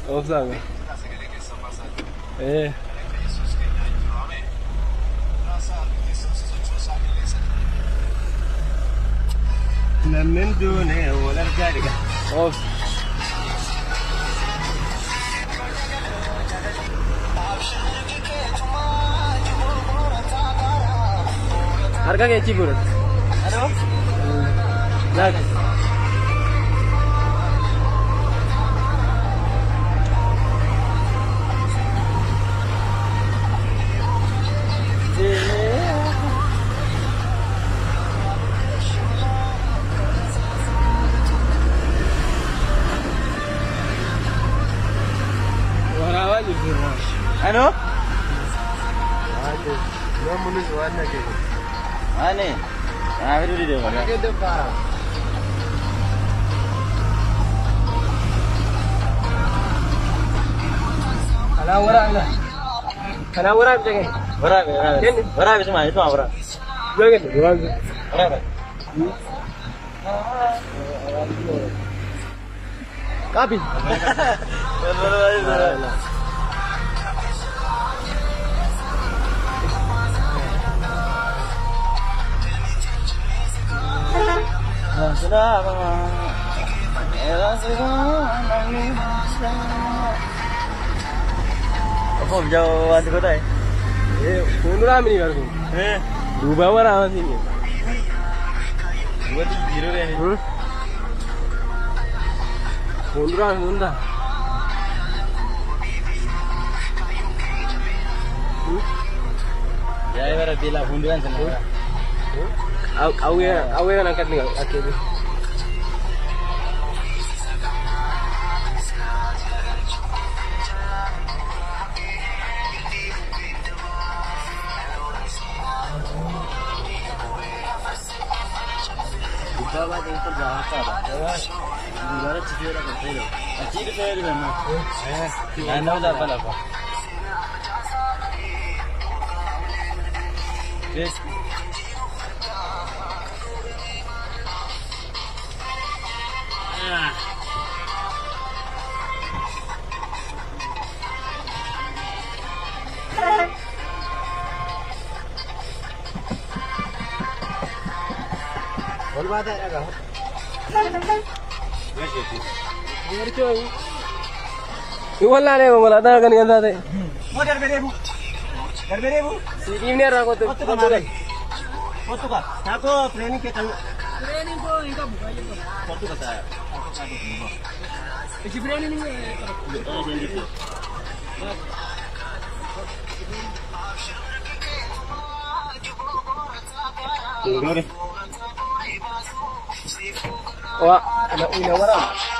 Obsaame. Ee. Namni duune wal argaa dhiga. Obs. Harka kee achi godhatu. Laaki. Waraabaa jirtu. Ano? Namni waan nagee. Ani. Naa fiduu dide malee. Kanaan waraabna. Kanaan waraabna kee. Waraabe waraabe. Waraabe isuma isuma waraabe. Yoo kennu waraabna. Waraabe. Qabi. Obbo Bijaa wanti godhaa. Fuulduraa mini garuu. Duubaan waraabaa siin jedhu. Wanti jijjiiruu deemi. Fuulduraan hunda. Yaa'ii bara beelaa fuulduraan sana. Qawwee qawwee kana akkatti akkeetu. Gubbaa baatee kun gaafataadha. Duubaan achi fe'uudha kan fayyadamu. Achii dhufee dhibanna. Naannoo lafa lafa. Yes. Wal baataa dhagaa. Wallaalee konkolaataa kan kan taate. Moo darbee deemu. Darbee deemu. Si dhiibni irraa kottu. Kottu kamaa. Kottu ka. Taakoo fireenii kee kan. Fireeniin koo hin qabu baay'ee qabu. Kottu ka ta'a. Ichi fireeniin hin qabu. Waa ina waraaba.